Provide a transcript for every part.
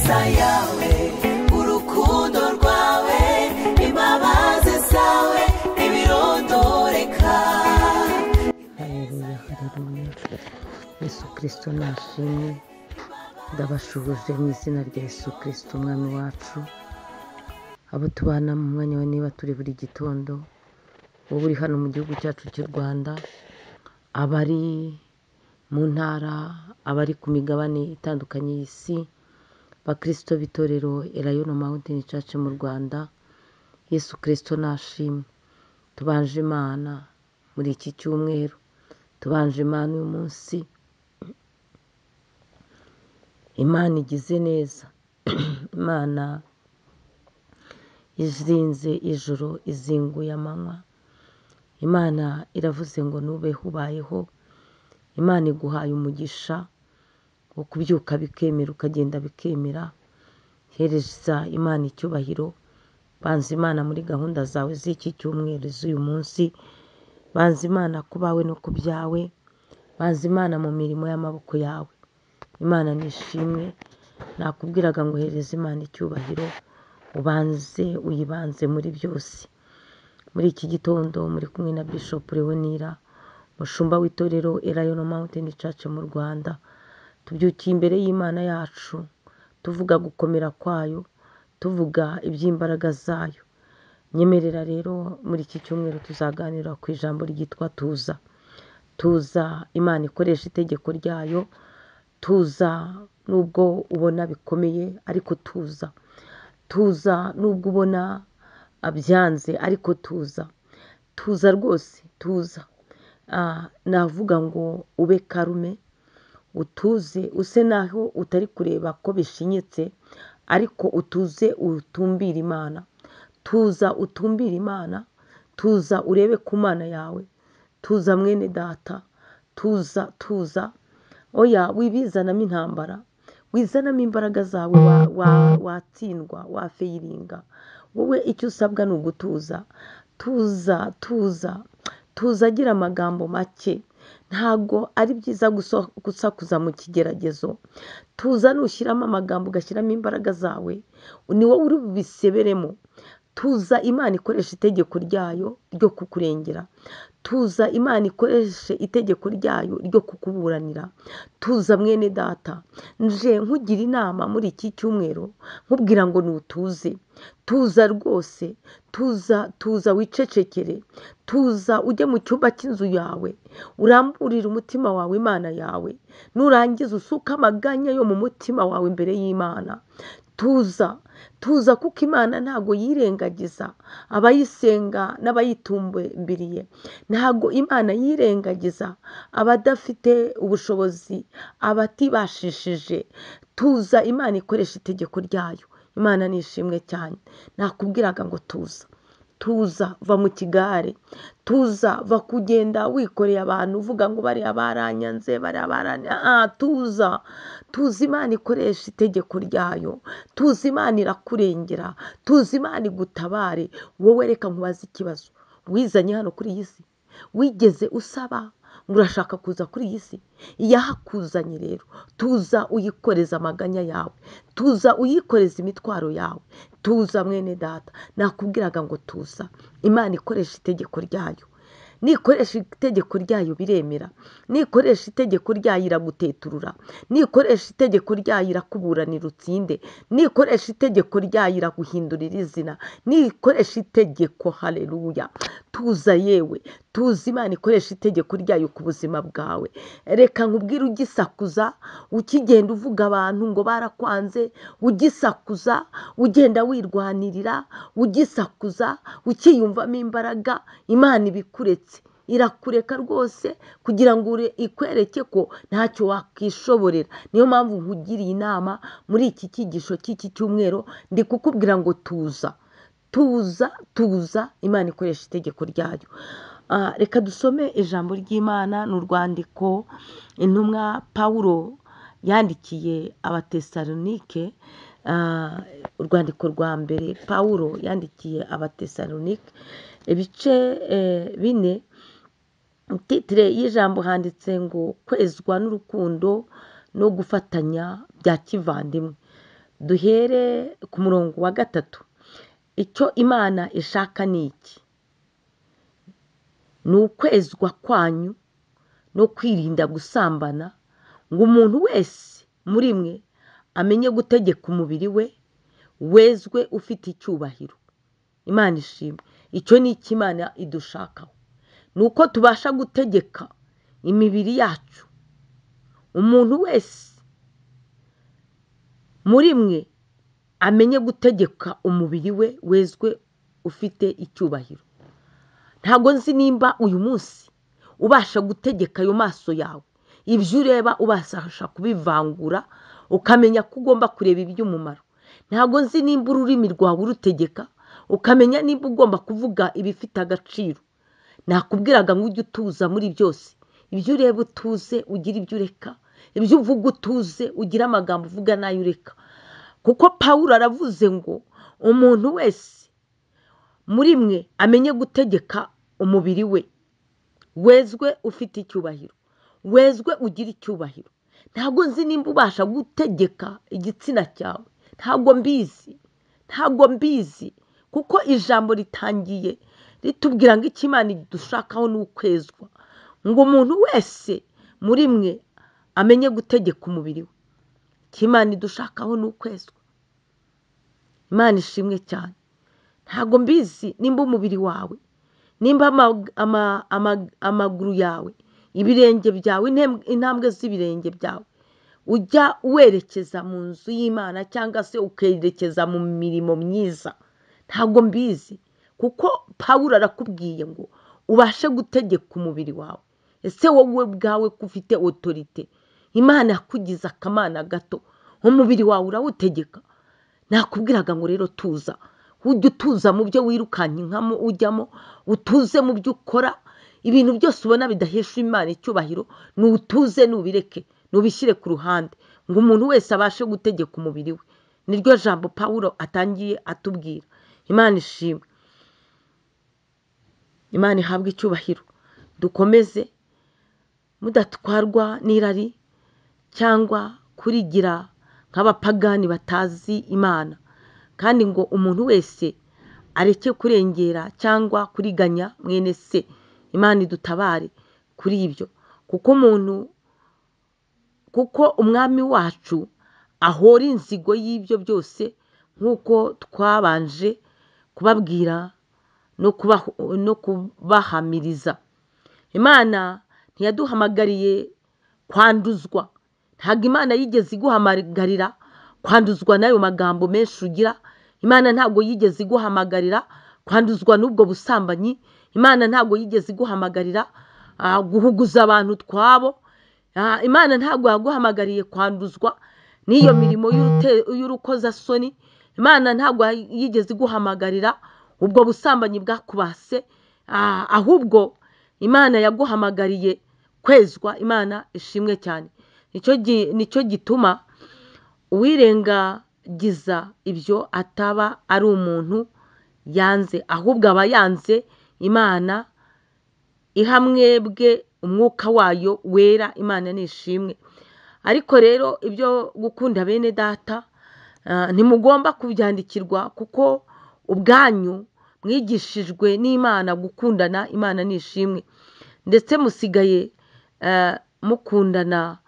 Ineza yawe, urukundo rwawe, imbabazi zawe ntibirondoreka. Haleluya, haleluya! Yesu Kirisito nashimwe. Ndabashuhuje mu izina rya Yesu Kirisito Umwami wacu. Abo tubana mu mwanya wa niba turi buri gitondo, wowe uri hano mu gihugu cyacu cy'u Rwanda, abari mu ntara, abari ku migabane itandukanye y'isi, Bakristo b'itorero Elayono Mountain Church mu Rwanda, Yesu Kirisito nashimwe. Tubanje Imana muri iki cyumweru, tubanje Imana uyu munsi. Imana igize neza, Imana izinze ijoro, izinguye amanywa. Imana iravuze ngo nubeho ubayeho. Imana iguhaye umugisha wo kubyuka bikemera, ukagenda bikemera. Hereza Imana icyubahiro, banza Imana muri gahunda zawe z'iki cyumweru, z'uyu munsi. Banza Imana ku bawe no ku byawe, banza Imana mu mirimo y'amaboko yawe. Imana nishimwe. Nakubwiraga ngo hereza Imana icyubahiro, ubanze uyibanze muri byose. Muri iki gitondo muri kumwe na Bishop Leonira, mushumba w'itorero Elayono Mountain Church mu Rwanda. Tubyukiye imbere y'Imana yacu, tuvuga gukomera kwayo, tuvuga iby'imbaraga zayo. Nyemerera rero muri iki cyumweru tuzaganira ku ijambo ryitwa tuza. Tuza, Imana ikoresha itegeko ryayo. Tuza nubwo ubona bikomeye, ariko tuza. Tuza nubwo ubona byanze, ariko tuza. Tuza rwose, tuza. Navuga ngo ube karume, utuze, use naho utari kureba ko bishinyitse, ariko utuze, utumbire Imana. Tuza utumbire Imana, tuza urebe ku Mana yawe. Tuza mwene data, tuza, tuza. Oya, wibizanamo intambara, wizanamo imbaraga zawe, watsindwa, wafeyiringa. Wowe icyo usabwa ni ugutuza. Tuza, tuza, tuza. Agira amagambo make. Ntabwo ari byiza gusakuza mu kigeragezo. Tuza, nushyiramo amagambo, ugashyiramo imbaraga zawe, ni wowe uri bubiseberemo. Tuza, Imana ikoresha itegeko ryayo ryo kukurengera. Tuza, Imana ikoreshe itegeko ryayo ryo kukuburanira. Tuza mwene data, nje nkugira inama muri iki cyumweru, nkubwira ngo nutuze. Tuza rwose, tuza, tuza wicecekere. Tuza ujye mu cyumba cy'inzu yawe, uramburire umutima wawe Imana yawe. Nurangiza usuke amaganya yo mu mutima wawe imbere y'Imana. Tuza, tuza, kuko Imana ntabwo yirengagiza abayisenga n'abayitumbiriye. Ntabwo Imana yirengagiza abadafite ubushobozi, abatibashishije. Tuza, Imana ikoresha itegeko ryayo. Imana nishimwe cyane. Nakubwiraga ngo tuza, tuza, va mu kigare. Tuza, va kugenda wikoreye abantu uvuga ngo bariya baranyanze, bariya baranyanze. Tuza, tuza, Imana ikoresha itegeko ryayo. Tuza, Imana irakurengera. Tuza, Imana igutabare. Wowe reka nkubaze ikibazo: wizanye hano kuri iyi si? Wigeze usaba ngo urashaka kuza kuri iyi si? Iyahakuzanye rero, tuza uyikoreza amaganya yawe, tuza uyikoreza imitwaro yawe. Tuza mwene data, nakubwiraga ngo tuza, Imana ikoresha itegeko ryayo. Nikoresha itegeko ryayo biremera, nikoresha itegeko ryayo iraguteturura, nikoresha itegeko ryayo irakuburanira utsinde, nikoresha itegeko ryayo iraguhindurira izina, nikoresha itegeko. Haleluya! Tuza yewe, tuza, Imana ikoresha itegeko ryayo ku buzima bwawe. Reka nkubwire, ugisakuza, ukigenda uvuga abantu ngo barakwanze, ugisakuza, ugenda wirwanirira, ugisakuza, ukiyumvamo imbaraga, Imana ibikuretse, irakureka rwose kugira ngo ikwereke ko ntacyo wakwishoborera. Niyo mpamvu nkugiriye inama muri iki cyigisho cy'iki cyumweru, ndi kukubwira ngo tuza, tuza, tuza, Imana ikoresha itegeko ryayo. Reka dusome ijambo ry'Imana. Ni urwandiko intumwa Pawulo yandikiye Abatesalonike, urwandiko rwa mbere Pawulo yandikiye Abatesalonike, ibice 4. Titre y'ijambo handitse ngo kwezwa n'urukundo no gufatanya bya kivandimwe. Duhere ku murongo wa 3. Icyo Imana ishaka ni iki? Ni ukwezwa kwanyu no kwirinda gusambana, ngo umuntu wese muri mwe amenye gutegeka umubiri we, wezwe ufite icyubahiro. Imana ishimwe. Icyo ni icyo Imana idushakaho, ni uko tubasha gutegeka imibiri yacu. Umuntu wese muri mwe amenye gutegeka umubiri we, wezwe ufite icyubahiro. Ntabwo nzi nimba uyu munsi ubasha gutegeka ayo maso yawe, ibyo ureba ubasha kubivangura, ukamenya ko ugomba kureba iby'umumaro. Ntabwo nzi nimba ururimi rwawe urutegeka, ukamenya nimba ugomba kuvuga ibifite agaciro. Nakubwiraga ngo ujye utuza muri byose, ibyo ureba utuze, ugire ibyo ureka, ibyo uvuga utuze, ugire amagambo uvuga n'ayo ureka. Kuko Pawulo aravuze ngo umuntu wese muri mwe amenye gutegeka umubiri we, wezwe ufite icyubahiro, wezwe ugire icyubahiro. Ntabwo nzi nimba ubasha gutegeka igitsina cyawe, ntabwo mbizi, ntabwo mbizi, kuko ijambo ritangiye ritubwira ngo icyo Imana idushakaho ni ukwezwa, ngo umuntu wese muri mwe amenye gutegeka umubiri we. Icyo Imana idushakaho ni ukwezwa. Imana ishimwe cyane. Ntabwo mbizi nimba umubiri wawe, nimba amaguru yawe, ibirenge byawe, intambwe z'ibirenge byawe, ujya werekeza mu nzu y'Imana cyangwa se ukerekeza mu mirimo myiza. Ntabwo mbizi, kuko Pawulo arakubwiye ngo ubashe gutegeka umubiri wawe. Ese wowe ubwawe ko ufite otorite, Imana yakugize akamana gato, umubiri wawe urawutegeka? Nakubwiraga ngo rero tuza, ujye utuza mu byo wirukankamo ujyamo, utuze mu byo ukora. Ibintu byose ubona bidahesha Imana icyubahiro, nutuze, nubireke, nubishyire ku ruhande, ngo umuntu wese abashe gutegeka umubiri we. Niryo jambo Pawulo atangiye atubwira. Imana ishimwe, Imana ihabwe icyubahiro. Dukomeze mudatwarwa n'irari cyangwa kurigira nk'abapagani batazi Imana, kandi ngo umuntu wese areke kurengera cyangwa kuriganya mwene se. Imana idutabare kuri ibyo, kuko umuntu, kuko umwami wacu ahora inzigo y'ibyo byose, nk'uko twabanje kubabwira no kubahamiriza. Imana ntiyaduhamagariye kwanduzwa. Ntabwo Imana yigeze iguhamagarira kwanduzwa n'ayo magambo menshi ugira. Imana ntabwo yigeze iguhamagarira kwanduzwa n'ubwo busambanyi. Imana ntabwo yigeze iguhamagarira guhuguza abantu twabo. Imana ntabwo yaguhamagariye kwanduzwa n'iyo mirimo y'urukozasoni. Imana ntabwo yigeze iguhamagarira ubwo busambanyi bwakubase, ahubwo Imana yaguhamagariye kwezwa. Imana ishimwe cyane. Nicyo gituma uwirengagiza ibyo ataba ari umuntu yanze, ahubwo aba yanze Imana iha mwebwe umwuka wayo wera. Imana ni ishimwe. Ariko rero ibyo gukunda bene data ntimugomba kubyandikirwa, kuko ubwanyu mwigishijwe n'Imana gukundana. Imana ni ishimwe. Ndetse musigaye mukundana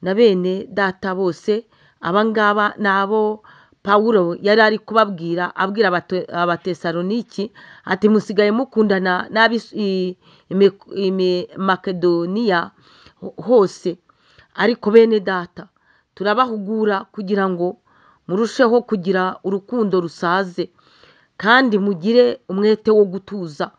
na bene data bose. Abangaba nabo Pawulo yari ari kubabwira, abwira Abatesaloniki ati musigaye mukundana n'ab'i Makedoniya hose. Ariko bene data turabahugura kugira ngo murusheho kugira urukundo rusaze, kandi mugire umwete wo gutuza.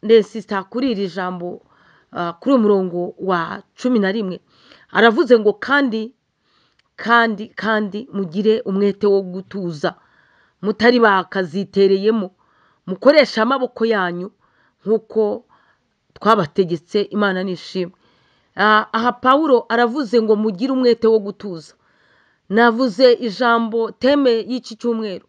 Ndensista kuri iri jambo, kuri uyu murongo wa 11 aravuze ngo kandi kandi kandi mugire umwete wo gutuza, mutari bakazitereyemo, mukoresha amaboko yanyu nk'uko twabategetse. Imana nishimwe. Aha Pawulo aravuze ngo mugire umwete wo gutuza. Navuze ijambo teme y'iki cyumweru,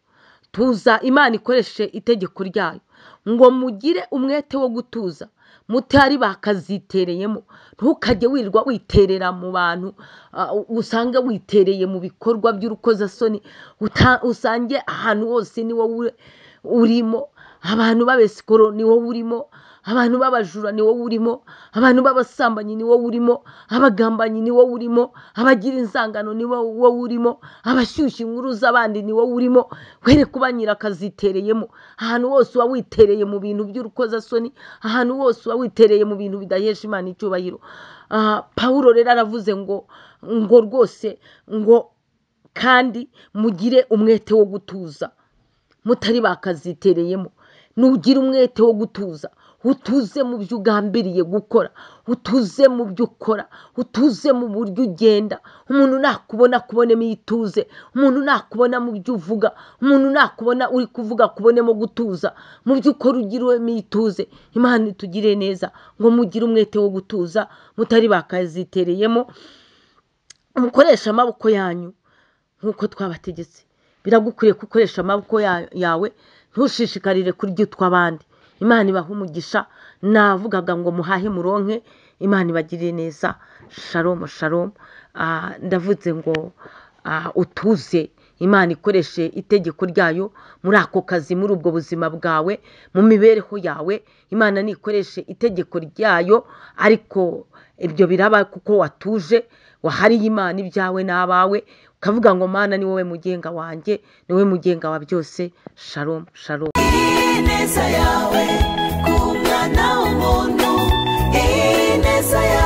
tuza Imana ikoreshe itegeko ryayo. Ngo mugire umwete wo gutuza mutari bakazitereyemo. Ntukajye wirirwa witerera mu bantu, usange witereye mu bikorwa by'urukozasoni, usange ahantu hose ni wowe urimo, abantu b'abesikoro ni wowe urimo, abantu b'abajura ni wowe urimo, abantu b'abasambanyi ni wowe urimo, abagambanyi ni wowe urimo, abagira inzangano ni wowe urimo, abashyushya inkuru z'abandi ni wowe urimo. Were kuba nyirakazitereyemo. Ahantu hose uba witereye mu bintu by'urukozasoni, ahantu hose uba witereye mu bintu bidahesha Imana icyubahiro. Pawulo rero aravuze ngo rwose ngo kandi mugire umwete wo gutuza mutari bakazitereyemo. Nugira umwete wo gutuza, utuze mu byo ugambiriye gukora, utuze mu byo ukora, utuze mu buryo ugenda. Umuntu nakubona akubonemo ituze, umuntu nakubona mu byo uvuga, umuntu nakubona uri kuvuga akubonemo gutuza, mu byo ukora ugiremo ituze. Imana itugire neza ngo mugire umwete wo gutuza mutari bakazitereyemo. Mukoreshe amaboko yanyu nk'uko twabategetse. Biragukwiriye gukoresha amaboko yawe, ntushishikarire kurya utw'abandi. Imana ibahe umugisha. Navugaga ngo muhahe muronke, Imana ibagirire neza. Shalom shalom. Ndavuze ngo utuze, Imana ikoreshe itegeko ryayo muri ako kazi, muri ubwo buzima bwawe, mu mibereho yawe. Imana nikoreshe itegeko ryayo, ariko ibyo biraba kuko watuje, wahariye Imana ibyawe n'abawe, ukavuga ngo Mana ni wowe mugenga wanjye, ni wowe mugenga wa byose. Shalom shalom. Ineza yawe ku mwana w'umuntu, ineza yawe.